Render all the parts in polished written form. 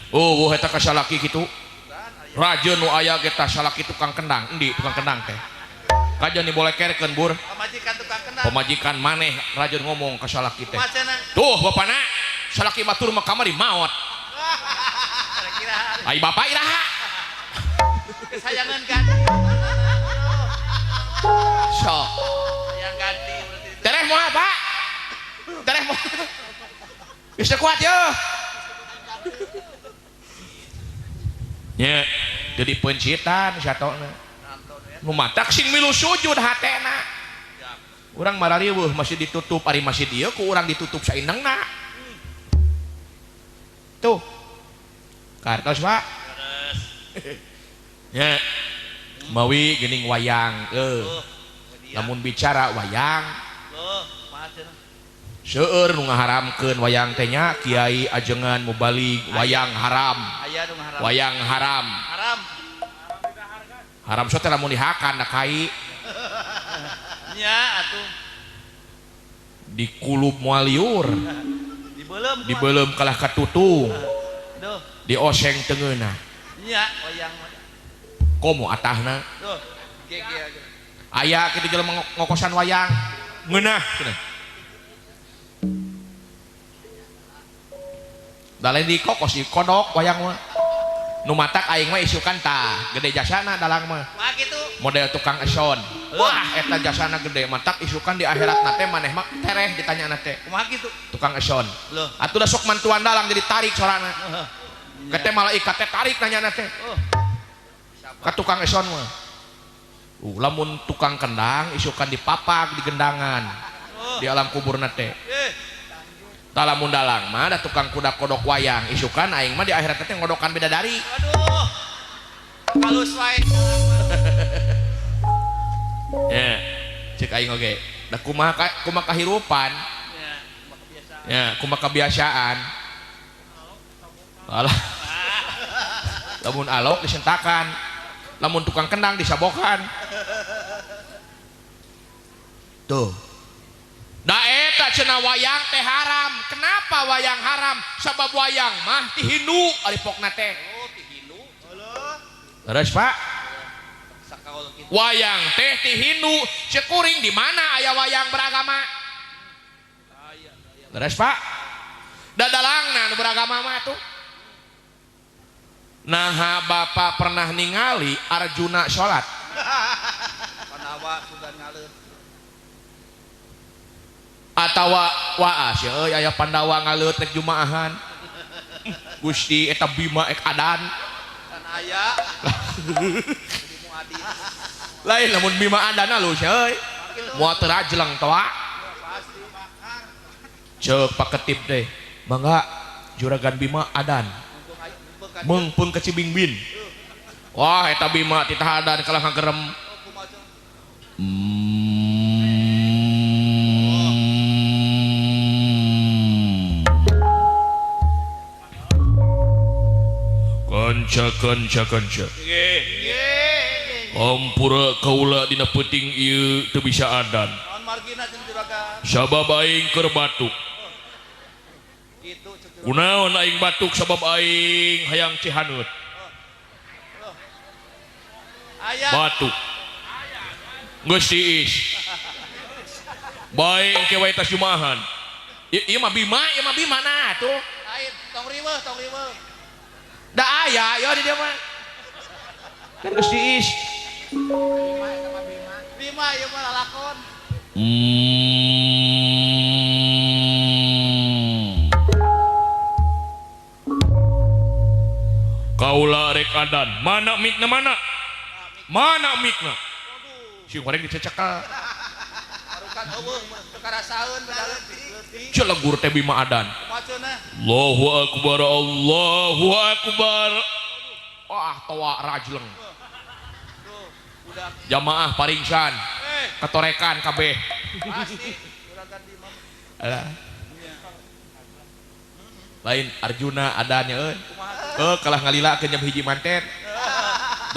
Oh, eta ka salaki kitu. Rajeun nu aya ge tah salaki tukang kendang. Endi tukang kendang teh? Kajeun dibolekerkeun bur. Pamajikan tukang kendang. Pamajikan maneh rajeun ngomong ka salaki teh. Kumaha cenah? Tuh bapana, salaki batur mah kamari maot. Kira-kira Ai bapak iraha? Kesayangan kan. Sok. Yang ganti berarti. Tereh moal, Pak. Tereh moal. Geus teu kuat yeuh. Nya, jadi pencitan satona. Nonton ya. Nu matak sing milu sujud hatena. Urang marariweuh masih ditutup ari masih dieu ku urang ditutup sainengna. Tuh. Kartos, Pak. Beres. Nya. Mawi geuning wayang eueuh. Tuh. Dia. Lamun bicara wayang Loh, kumaha cenah? Seueur nu ngaharamkeun wayang teh nya kiai ajengan mubalig wayang haram. Aya nu ngaharam. Wayang haram. Haram. Haram sok teh lamun dihakan da kai. Nya atuh. Dikulub moal liur. Dibeuleum. Dibeuleum kalah katutung. Duh. Dioseng tengeuna. Nya wayang mah. Komo atahna. Duh. Gege aja. Aya kitu jelema ngokosan wayang. Ngeunah cenah. Da lain dikokos dikodok wayang mah. Nu matak aing mah isukan tah, gede jasana dalang mah. Mah kitu. Model tukang eson. Wah, eta jasana gede matak isukan di akhirat na teh maneh mah tereh ditanya na teh. Kumaha kitu? Tukang eson. Loh. Atuh da sok mantuan dalang jadi tarik sorana. Heeh. Kete malaikat teh tarik nanya na teh. Oh. Ka tukang eson mah. Lamun tukang kendang isukan dipapak di gendangan. Oh. Di alam kubur na teh. Eh. Tah lamun dalang mah da tukang kuda kodok wayang isukan aing mah di akhirat teh ngodokan bidadari. Aduh. Halus wae. Ya, cek aing oge. Da kumaha kumaha kahirupan? Ya, kumaha kebiasaan. Ya, kumaha kebiasaan. Alah. Lamun alok disentakan. Lamun tukang kendang disabokan. Tuh. Da eta cenah wayang teh haram. Kenapa wayang haram? Sabab wayang mah ti Hindu ari pokna teh. Oh, ti Hindu. Heuh. Leres, Pak. Sakaol kitu. Wayang teh ti Hindu. Ceuk kuring di mana aya wayang beragama? Aya, aya. Leres, Pak. Da dalangna nu beragama mah atuh. Naha bapak pernah ningali Arjuna sholat? Panawa sugan ngaleut. Atawa waas ya euy aya Pandawa ngaleut rek jumaahan. Gusti eta Bima ek adan. Kan aya. Lain lamun Bima adan alus ya euy. Moal teu rajleng toa. Ceuk paketip teh. Mangga juragan Bima adan. Meungpeung ke Cibingbin. Wah eta Bima titah adan kalah ngagerem. Kanca kanca kanca. Ampura kaula dina peuting ieu teu bisa adan. Naon margina cenah juragan? Sabab aing keur batuk. Kitu cek juragan. Kunaon aing batuk sabab aing hayang cihaneut. Aya. Batuk. Geus tiis. Bae engke wae tas jumaahan. Ieu mah Bima, ieu mah Bima nah atuh. Lain, tong riweuh, tong riweuh. Da aya ieu di dieu mah. Kan geus tiis. Bima ieu mah lalakon. Kaula rek adan, mana mikna mana? Mana mikna? Si goreng dicecekel. Barukan eueuh teu karasaeun beda leutik. Celegur teh Bima adan. Kumaha cenah? Allahu akbar, Allahu akbar. Wah, toa rajleng. Tuh, budak. Jamaah paringsan. Eh. Ketorekan kabeh. Pasti juragan Bima. Alah. Lain Arjuna adannya euy. Kumaha? Kalah ngalila ke jam hiji manten.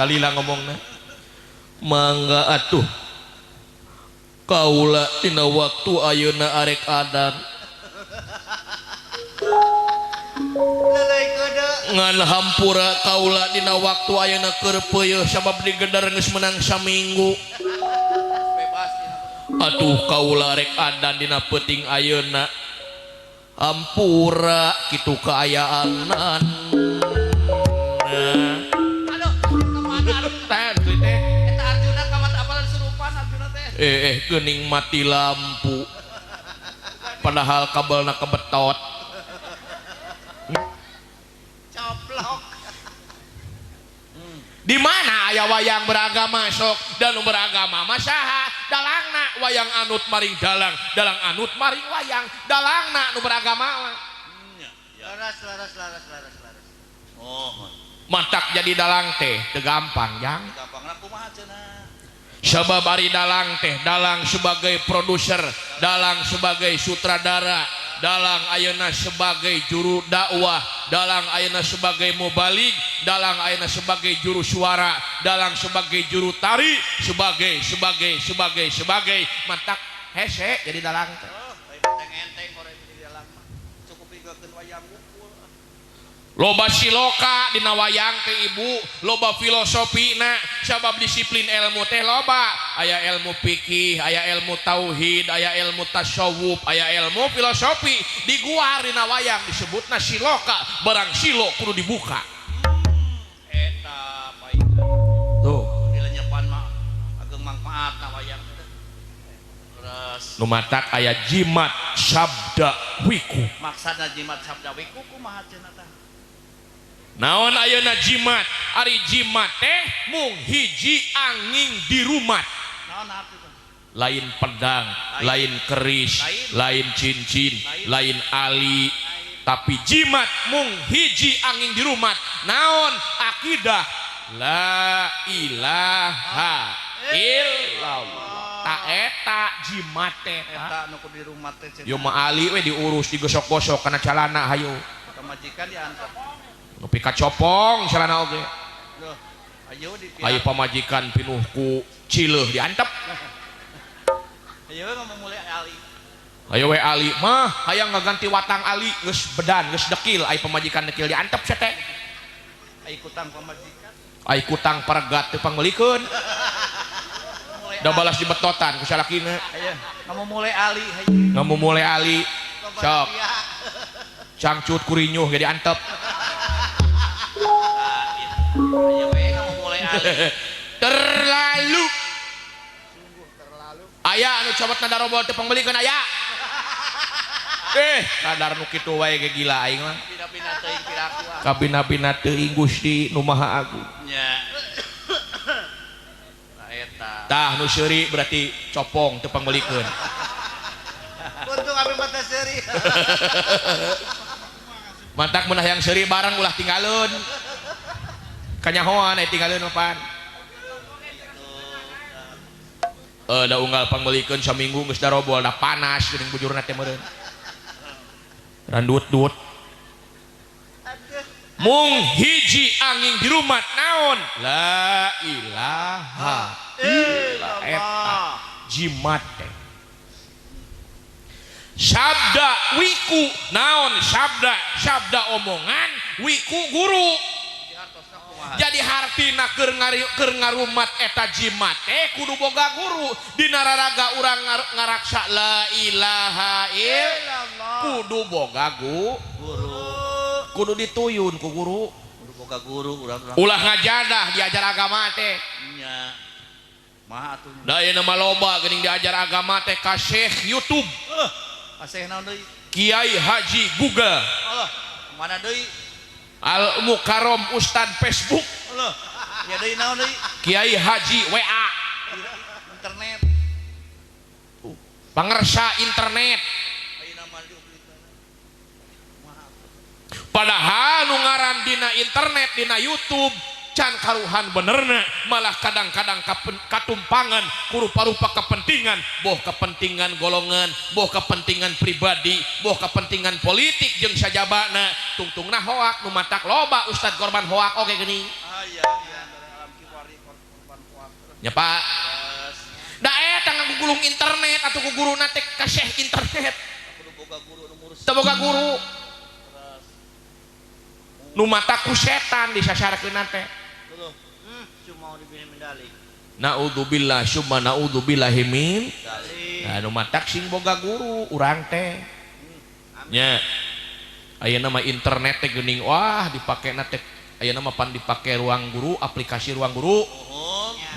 Dalila ngomongna. Mangga atuh. Kaula dina waktu ayeuna arek adan. Leuleui keudeu. Ngan hampura kaula dina waktu ayeuna keur peuyeih sabab digedar geus menang saminggu. Bebas dina. Atuh kaula rek adan dina peuting ayeuna. Hampura kitu kaayaanan. Aduh, kemana Arjuna? Tah teh. Eta Arjuna kamat apalan surupan Arjuna teh. Geuning mati lampu. Padahal kabelna kebetot. Coplok. Di mana aya wayang beragama sok dan beragama mah saha? Dalangna wayang anut maring dalang, dalang anut maring wayang, dalangna nu beragama mah. Laras laras laras laras laras. Oh, Mantak jadi dalang teh teu gampang jang. Gampangna kumaha cenah? Sabab ari dalang teh, dalang sebagai produser, dalang sebagai sutradara, dalang ayeuna sebagai juru dakwah, dalang ayeuna sebagai mubalig, dalang ayeuna sebagai juru suara, dalang sebagai juru tari, sebagai sebagai sebagai sebagai mantak hese jadi dalang teh. Oh, enteng-enteng korek di dalam mah. Cukup pikeun wayang wungkul. Loba siloka dina wayang teh ibu, loba filosofina, sabab disiplin ilmu teh loba, aya ilmu fikih, aya ilmu tauhid, aya ilmu tasawuf, aya ilmu filosofi, diguar dina wayang disebutna siloka, barang silo kudu dibuka. Eta paingan. Tuh, Dilenyepan mah ageng mangfaatna wayang teh. Terus nu matak aya jimat sabda wiku. Maksadna jimat sabda wiku kumaha cenah tah? Naon ayeuna jimat? Ari jimat teh mung hiji angin di rumat. Naon arti teh? Lain pedang, lain keris, lain cincin, lain ali, tapi jimat mung hiji angin di rumat. Naon? Akidah la ilaha illallah. Ta eta jimat teh. Eta nu kudu di rumah teh cenah. Yo mah ali we diurus digosok-gosok kana calana hayu. Pamajikan diantar. Nepi ka copong calana oge. Loh, ayo di Ayo pamajikan pinuh ku cileuh diantep. Ayo ngomong mulai ali. Ayo we ali mah hayang ngaganti watang ali geus bedan geus dekil, ayo pamajikan dekil diantep sia teh. Ayo kutang pamajikan. Ayo kutang paregat teu pangmeulikeun. Mulai Da balas dibetotan ku salakina. Ayo ngomong mulai ali hayu. Ngomong mulai ali. Sok. Cangcut kurinyuh ge diantep. Ayo we ngomong mulai ali. Terlalu. Sungguh terlalu. Aya anu cobot darobol teu pangmeulikeun aya. Kadar nu kitu wae ge gila aing mah. Bina-bina teuing piraku. Kabina-bina teuing Gusti nu Maha Agung. Nya. Tah eta. Tah nu seuri berarti copong teu pangmeulikeun. Untung abi mah teh seuri. Mantak mun hayang seuri barang ulah tinggaleun. Kanyahoan aya tinggaleun mah pan. Da unggal pangmeulikeun saminggu geus darobol da panas geuning bujurna teh meureun. Randut-dut. Mung hiji angin di rumah naon? La ilaha illallah. Eta jimat teh. Sabda wiku naon sabda? Sabda omongan wiku guru. Jadi hartina keur ngarumat eta jimat teh kudu boga guru. Dina raraga urang ngaraksa la ilaha illallah kudu boga guru. Kudu dituyun ku guru. Kudu boga guru urang. Ulah ngajadah diajar agama teh. Nya. Maha atuh. Da ayeuna mah loba geuning diajar agama teh ka Syekh YouTube. Ka Syekh naon deui? Kiai Haji Google. Allah, mana deui? Al Mukarrom Ustad Facebook. Allah, ya deui naon deui? Kiai Haji WA. Internet. Pangersa internet. Ayeuna mah Padahal nu ngaran dina internet dina YouTube can karuhan benerna, malah kadang-kadang katumpangan kurupa-rupa kepentingan, boh kepentingan golongan, boh kepentingan pribadi, boh kepentingan politik jeung sajabana, tungtungna hoak nu matak loba ustad korban hoak oge geuning. Ah iya iya alam kiwari korban hoak. Nya Pak. Da eta ngagugulung internet atuh ku guruna teh ka syekh internet. Kudu boga guru nu ngurus. Teu boga guru. Nu mata ku setan disasarkeun teh. Cuma diberi medali. Naudzubillah summa naudzubillahi min. Nah, nu matak sing boga guru urang teh. Nya. Ayeuna mah internet teh geuning wah dipakena teh ayeuna mah pan dipake ruang guru, aplikasi ruang guru.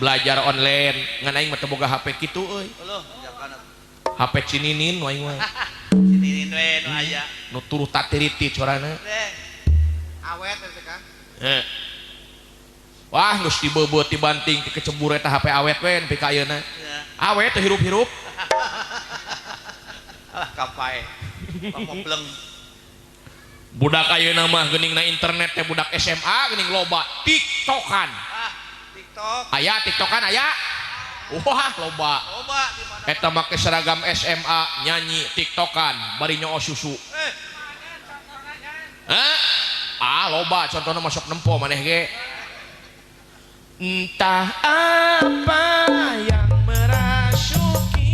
Belajar online ngan aing mah teu boga HP kitu euy. HP cininin aing mah. Cininin we nu aya. Nu turu tatiriti corana. Awet teh Kang. Heh. Wah geus dibeubeut dibanting ti kecebur eta HP awet we nepi ka ayeuna. Awet teh hirup-hirup. Alah kapae. Pamopleng. Budak ayeuna mah geuning na internet teh budak SMA geuning loba TikTokan. Ah, TikTok. Aya TikTokan aya. Wah loba. Loba di mana? Eta make seragam SMA nyanyi TikTokan bari nyoo susu. Hah? Ah loba contohna masuk nempo maneh ge. Entah apa yang merasukimu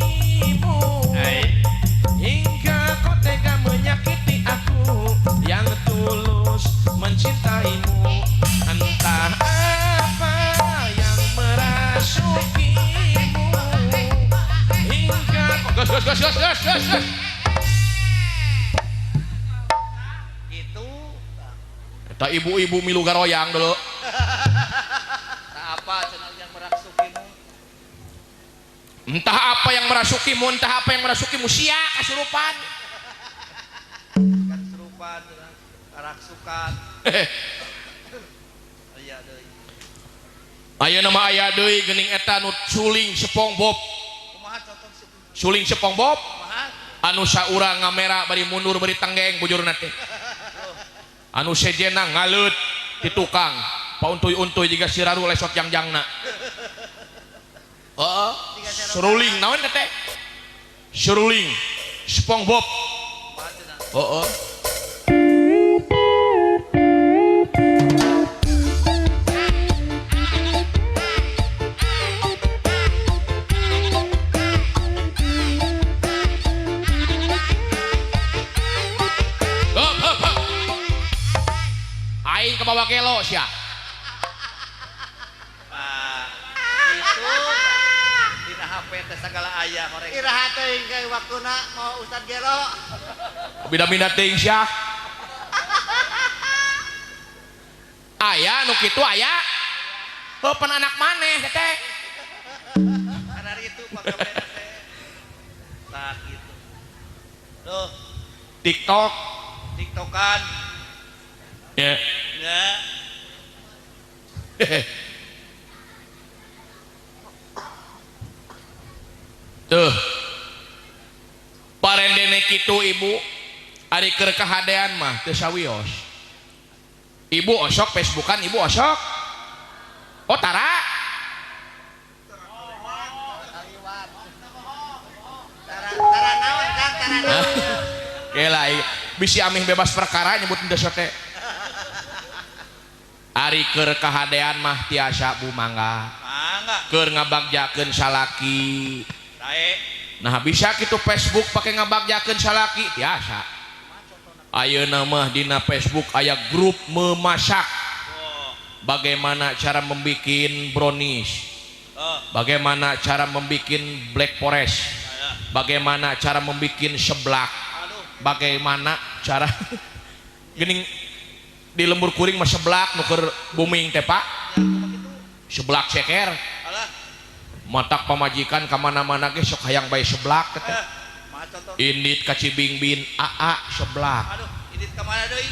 hingga kau tega menyakiti aku yang tulus mencintaimu. Entah apa yang merasukimu hingga kau gas gas gas gas gas gas. Itu eta ibu-ibu milu garoyang dulu. Apa channel yang merasukimu? Entah apa yang merasukimu, entah apa yang merasukimu, sia kasurupan. Kasurupan, karaksukan. Aya deui. Ayeuna mah aya deui geuning eta nu suling SpongeBob. Kumaha contoh suling SpongeBob? Kumaha? Anu saurang ngamera bari mundur bari tenggeng bujurna teh. Anu sejena ngaleut di tukang. Pauntuy-untuy jiga siraru lesot jangjangna. Heeh. Seruling naon teh? Seruling SpongeBob. Heeh. Hop hop hop. Aing kebawa gelo sia. Segala aya korek. Iraha teuing ke waktuna mau Ustad Gelo. Bida-bida teuing sia. Aya nu kitu aya. Heuh pan anak maneh teh. Karena itu pagawean teh. Tah kitu. Tuh. TikTok, TikTokan. Ya. Ya. Tuh. Parendene kitu ibu ari keur kahadean mah teu sawios. Ibu osok Facebookan ibu osok. Oh tara. Tara naon Kang, tara naon. Kela bisi amih bebas perkara nyebut teu teh. Ari keur kahadean mah tiasa bu mangga. Mangga. Keur ngabagjakeun salaki. Nah bisa gitu Facebook pakai ngabagjakeun salaki tiasa. Ayeuna mah dina Facebook aya grup memasak. Bagaimana cara membikin brownies, bagaimana cara membikin black forest, bagaimana cara membikin seblak, bagaimana cara geuning di lembur kuring mah seblak nu keur booming teh Pak. Seblak ceker. Matak pamajikan ka mana-mana ge sok hayang bae seblak teh. Indit ka Cibingbin aa seblak. Aduh, indit ka mana deui?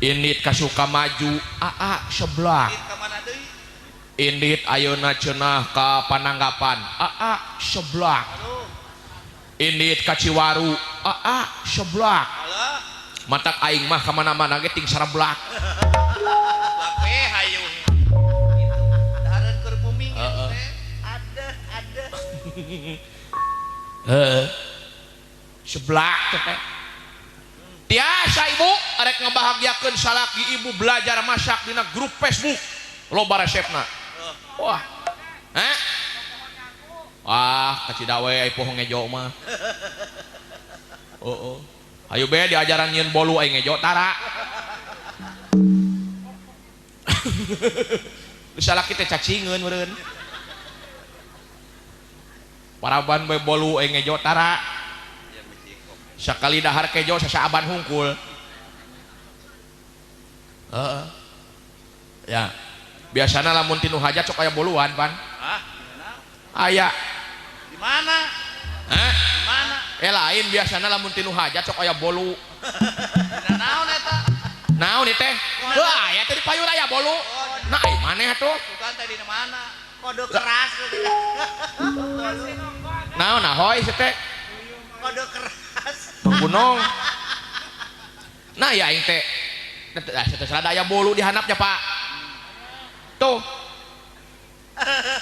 Indit ka Sukamaju aa seblak. Indit ka mana deui? Indit ayeuna cenah ka Pananggapan aa seblak. Aduh. Indit ka Ciwaru aa seblak. Alah. Matak aing mah ka mana-mana ge ting sareblak. Seblak we hayu. Gitu. Dahareun keur booming teh. Heeh. Seblak teh. Tiasa ibu arek ngabahagiakeun salaki ibu belajar masak dina grup Facebook. Loba resepna. Wah. Hah? Wah, kacida we ai poho ngejo mah. Heeh. Ayo be diajaran nyieun bolu ai ngejo tara. Salaki teh cacingeun meureun. Paraban we bolu aing ngejo tara. Sakali dahar kejo sasaaban hungkul. Heeh. Ya. Biasana lamun tinu hajat sok aya boluan pan. Hah? Aya. Di mana? Hah? Di mana? Lain biasana lamun tinu hajat sok aya bolu. Dina naon eta? Naon ieu teh? Heuh aya teh di payur aya bolu. Nah, ai maneh atuh? Bukan teh dina mana? Kode keras. Naon ahoy sih teh? Kode keras. Tong gunung. Nah ya aing teh. Teh aya bolu di handapnya, Pak. Tuh.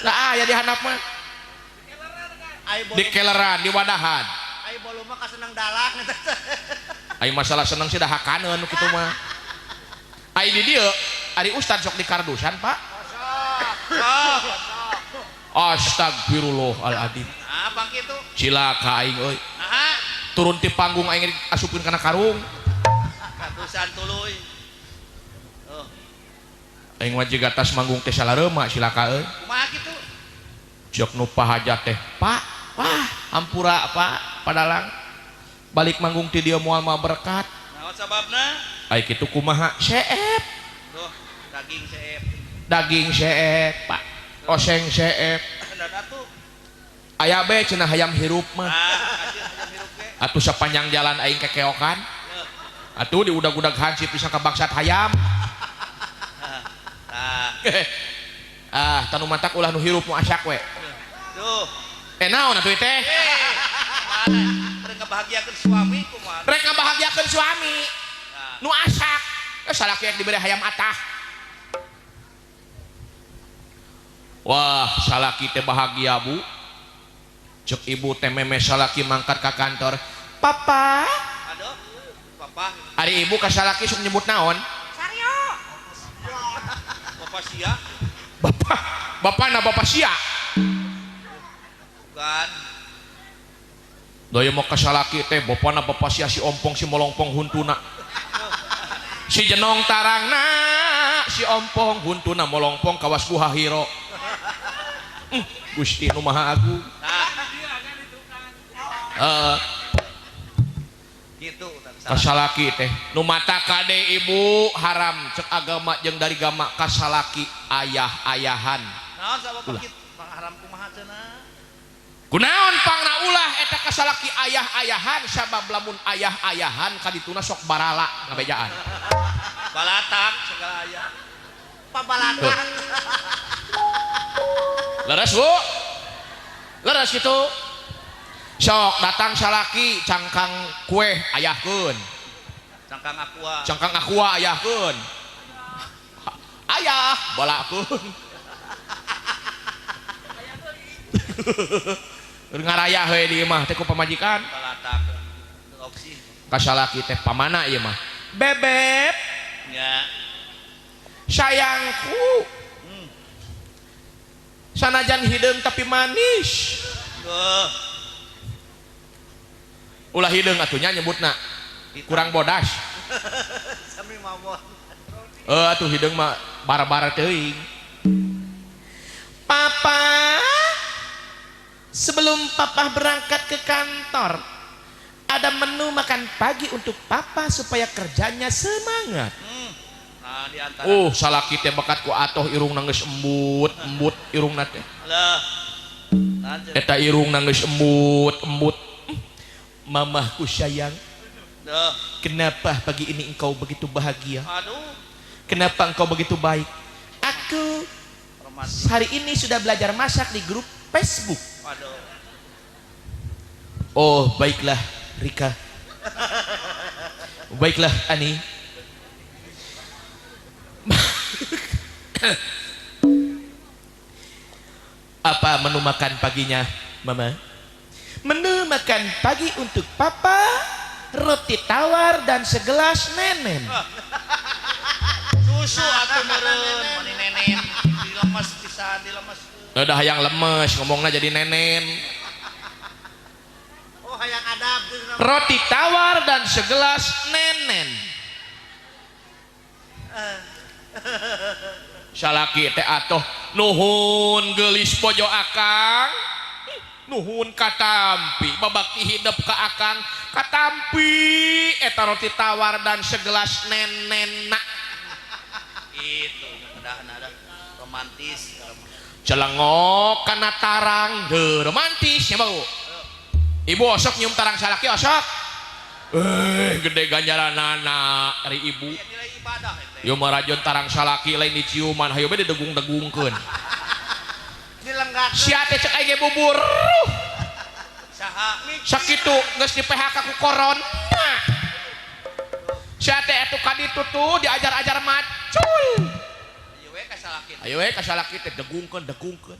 Lah aya di handap mah. Di keleran, di wadahan. Ai bolu mah kaseneng dalang eta. Ai masalah seneng sih dahakaneun nu kitu mah. Ai di dieu, ari ustad sok di kardusan, Pak. Astagfirullahaladzim. Ah, bang kitu. Cilaka aing euy. Naha? Turun ti panggung aing asupkeun kana karung. Kardusan tuluy. Oh. Aing mah jiga tas manggung teh salareumak cilaka euy. Kumaha kitu? Jok nu pahajat teh, Pak. Wah, hampura Pak, padalang. Balik manggung ti dieu moal mah berkat. Naon sababna? Ai kitu kumaha? Seep. Tuh, daging seep. Daging seep, Pak. Oseng seep. Dan atuh. Aya be cenah hayam hirup mah. Ah, hayam hirup ge. Atuh sepanjang jalan aing kekeokan. Atuh diudag-udag hansip bisa ka bangsat hayam. Tah. Ah, tanu matak ulah nu hirup nu asak we. Tuh. Naon atuh teh? Rek ngabahagiakeun suami kumaha? Rek ngabahagiakeun suami. Nu asak. Salaki rek dibere hayam atah. Wah, salaki teh bahagia, Bu. Cek ibu teh meme salaki mangkat ka kantor. Papa. Aduh, papa. Ari ibu ka salaki sok nyebut naon? Sario. Bapak sia. Bapak, bapana bapak sia. Bukan. Daya mau ka salaki teh bapana bapak sia si ompong si molongpong huntuna. Si jenong tarangna si ompong huntuna molongpong kawas guha hiro. Gusti nu Maha Agung. Gitu kasalaki teh nu mata kade ibu haram cek agama jeung dari gama kasalaki ayah-ayahan. Naon sabab kitu haram kumaha cenah? Kunaon pangna ulah eta kasalaki ayah-ayahan sabab lamun ayah-ayahan kadituna sok barala ngabejaan. Balatak segala aya. Pabalatak. Leres Bu. Leres kitu. Sok datang salaki cangkang kue ayahkeun. Cangkang aqua. Cangkang aqua ayahkeun. Ayah balakeun. Ngaraya heuy di imah teh ku pamajikan. Balatak. Opsi. Ka salaki teh pamana ieu mah? Bebeb. Nya. Sayangku. Sanajan hideung tapi manis. Ulah hideung atuh nya nyebutna. Kurang bodas. Sami mawon. Atuh hideung mah bara-bara teuing. Papa, sebelum papa berangkat ke kantor, ada menu makan pagi untuk papa supaya kerjanya semangat. Nah, di antara. Salaki teh bakat ku atoh irung nangis embut, embut irungna teh. Lah. Eta irung nangis embut, embut. Mamahku sayang. Duh. Kenapa pagi ini engkau begitu bahagia? Aduh. Kenapa engkau begitu baik? Aku hari ini sudah belajar masak di grup Facebook. Aduh. Oh, baiklah Rika. Baiklah Ani. Apa menu makan paginya, Mama? Menu makan pagi untuk papa, roti tawar dan segelas nenen. Susu atuh meureun, mani nenen. Dilemes pisan, dilemes. Udah hayang lemes, ngomongna jadi nenen. Oh, hayang adab. Roti tawar dan segelas nenen. Salaki teh atuh nuhun geulis bojo akang, nuhun katampi babakti hidep ka akang, katampi eta roti tawar dan segelas nenena. Itu kedahna ada romantis. Celengok kana tarang deu romantis nya bau. Ibu osok nyium tarang salaki osok. Gede ganjaranana ari ibu. Aya nilai ibadah eta. Ieu mah rajon tarang salaki lain diciuman, hayu be didegung-degungkeun. Dilenggakeun. Sia teh cek aing ge bubur. Saha? Sakitu geus di PHK ku corona. Sia teh atuh ka ditu tuh diajar-ajar macul. Ayo we ka salaki. Ayo we ka salaki teh degungkeun degungkeun.